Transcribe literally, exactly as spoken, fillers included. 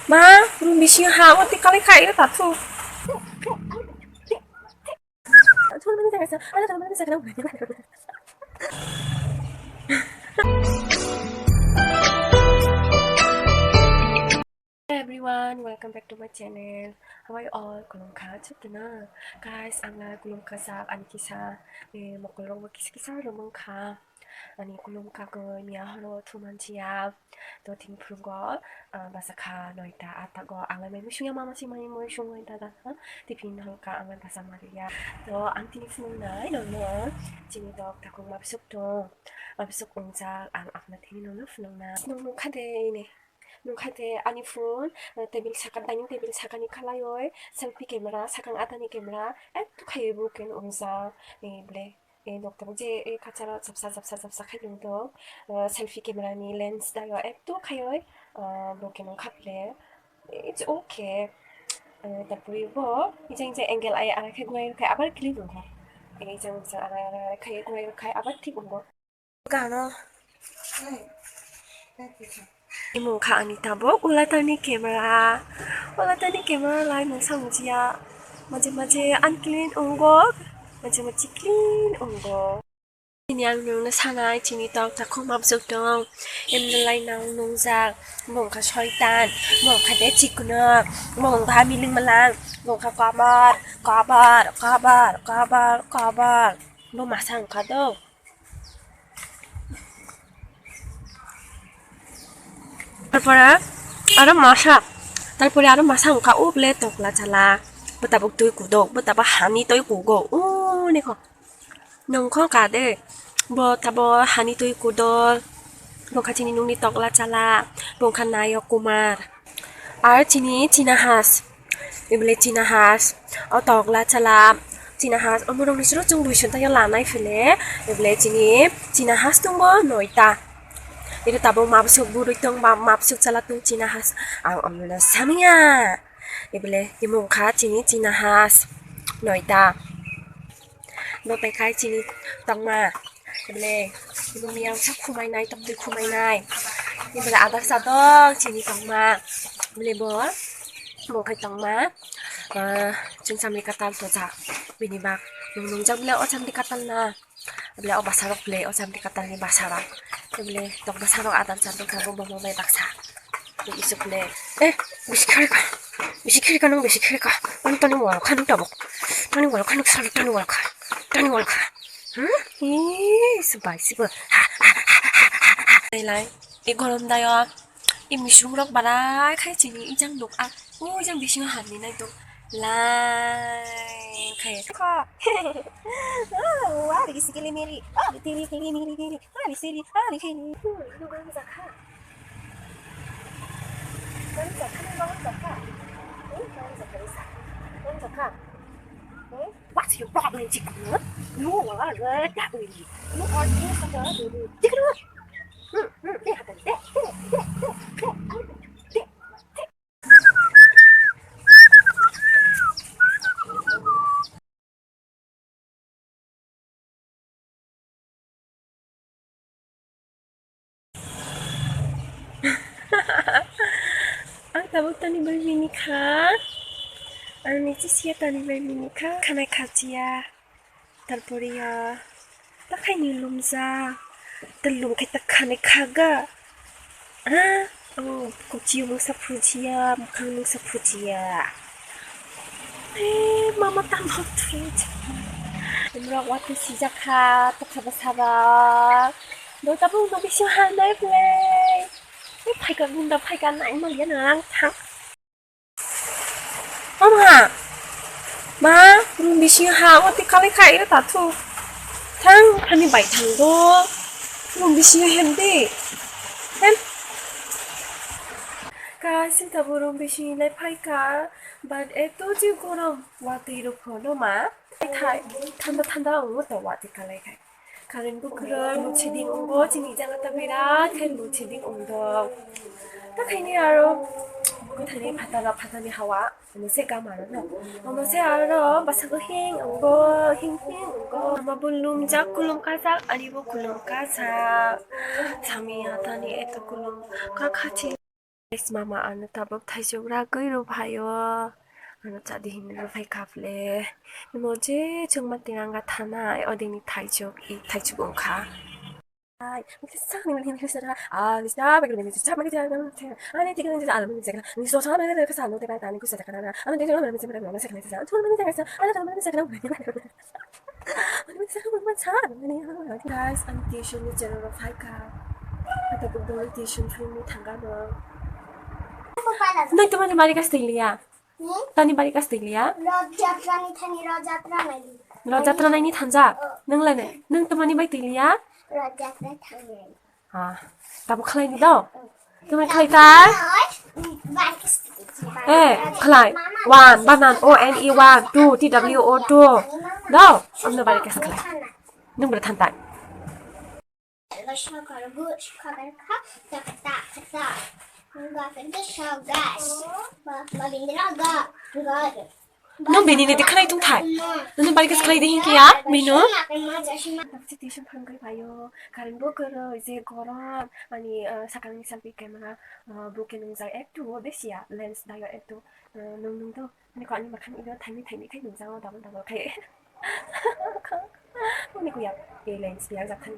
Ma, room bisingo ha, o twi kalai kha, iro ta thu. Hey everyone, welcome back to my channel. How are you all? Khulumkha chukuna. Guys, ang la khulumkha sak ani kisa, eh, mokol rok bo kisa kisa romong kha. Ani khulumkha ko miya horo thuman chiya. To tini phurungo, ah, basa kha noita ata go. Ang la mai musung ya mama si mai musung noita da. Ha? Tiffin hol kha ang la basa mariya. To ang tini phunung nai no no. Chini dok takung mabsuk to. Mabsuk ungjak ang apna tini no no phunung na. Phunung nung kha de ini. Nungkha de ani phone, eh, table saka, dining table sakani khalaioi, selfie camera, sakang atani camera, ekto khaioi bo khe nungjak, eh, ble, eh, nokthar je, eh, kachara chapsa, chapsa, chapsa khai nungtong, eh, selfie camera ni lens daio ekto khaioi, eh, bo khe nungkha ble, it's okay. Eh, tarpore bo, ijang ijang angle ai arai khai gunai rwkhai abar clean wngkha. Eh, ijang ijang arai arai arai khai gunai rwkhai abar thik wngo. Gano. Imung kha ani tabuk ulatarni camera. Ulatarni camera lai mungsa mungjiya. Maje maje unclean ungo. Maje maje clean ungo. Chini ang nungno sanai chini tok takhuk mabsuk tong. Emne lai nang nungjak. Mung kha soitan. Mung kha de chikno. Mung kha miling malang. Mung kha kabar, kabar, kabar, kabar, kabar. Bo masa wngkha do. Tarpore aro masa, tarpore aro masa wngkha o bole tokla chala, bo tabuk twi kuduk, bo tabuk hani twi kugo, o nokho nongkho ka de, bo tabuk hani twi kuduk, bo kha chini nungni tokla chala, bo wngkha Nayok Kumar. Ar chini china has, ebole china has, o tokla chala, china has, omorokni sro chwng bui swntaio lanai phile, ebole chini china has tongo noita. Iro tabuk mabsuk bwrwi tong ba, mabsuk chala tong china has, ang omono samiya. Ebole imo wngkha chini china has noita. Bo bai khai chini tongma. Bole, ibo miyang sa khumai nai, tok twi khumai nai. Ibole adar sa dok chini tongma. Bole bo, bo khai tongma. Ah, chwng chamli katal to ja. Bini bak, nung nung jak bole o chamli katal na. Bole o basa rok bole, o chamli katal ni basa rok. Bole, tok basa rok adar sa dok bo, bo bai baksa. Isuk le. Eh, bisi khari ka. Bisi khari ka nung bisi khari ka. Ani tani wal kha nung tabuk. Tani wal kha nung sal tani wal kha. Tani wal kha. Hmm? Ih, sebai sebo. Lai lai. I gorom dayo. I misung rok barai khai chini i jang nuk a. U jang bisingo hamni nai tong. Lai khai. Kha. Oh, wari sikili miri. Oh, tiri tiri miri tiri. Wari siri. Wari siri. Hmm, ino gorom jakha. What's your problem, Chikunu? You are the daddy. You are the daddy. Chikunu. Hmm, hmm, deh, deh, deh. Ang tabuk tani bai bini kha. Ang ni chisiya tani bai bini kha. Khanai khachiya. Tarpore ya. Takhai ni lumja. Talum khe takhanai khaga. Ah, oh, kuchi mungsa phujiya, mukhang mungsa phujiya. Eh, mama tamo thut. Imrok wati sijak kha, tokha bwsaba. Doi tabuk no bisingo ha nai play. Eh, phaika gunda phaika nai maliya nang thang. Mama, ma, room bisingo ha, o twi kalai kha, iro ta thu. Thang, thani bai thang do. Room bisingo hem de. Hem. Ka, sing ta bo room bisingo lai phai kha. But eto je gorom, watwi rok phono ma. Thai, thanda thanda wngo to watwi kalai khai. Current bo kwrwi, load shedding wngo, chini jaga ta birat khe load shedding wngdo. Ta khaini aro kwthani phataro, phatani hawa, omo se gam aro no. Omo se aro bwskango hing wngo, hing hing wngo. Ama bo lumjak, kulum kajak, ani bo kulum kajak. Sami ya tani eto kulum ka khachi. Guys, mama ano tabuk thaichuk ragwi rw phaio. Ano chadi hinwi rw phai kha phle. Imo je chwngma tinanga thanai odini thaichuk, i thaichuk wngkha. Ai, Guys, ang tuition ni channel rok phaikha. Ata bo tuition phaimani thangkha no. Nai tamani bari kas tiliya? Hmm? Tani bari kas tiliya? Rod jatra ni thani rod jatra nai. Rod jatra nai ni thanja? Oh. Nang lane, nang tamani bai tiliya? Rod jatra thani. Ah, tabo khlai ni do. Tamo khlai ta? Eh, khlai. One, banan, O N E, one, two, T W O, two. Do, amno bari kas khlai. Nung bra thantai. Nung bini ni de khlai tung thai. Nung bari kas khlai de hinki ya, bino. Tuition phangwi phaio, current bo kwrwi, je gorom, ani, ah, sakang ni salpi kema, ah, bo khe nungjak ektu o besi ya, lens dayo ektu, ah, nung nung to, ani kok ani makhang ido thaini thaini khai nungjak o double double khai. Ani kuya, e lens biya jak thani.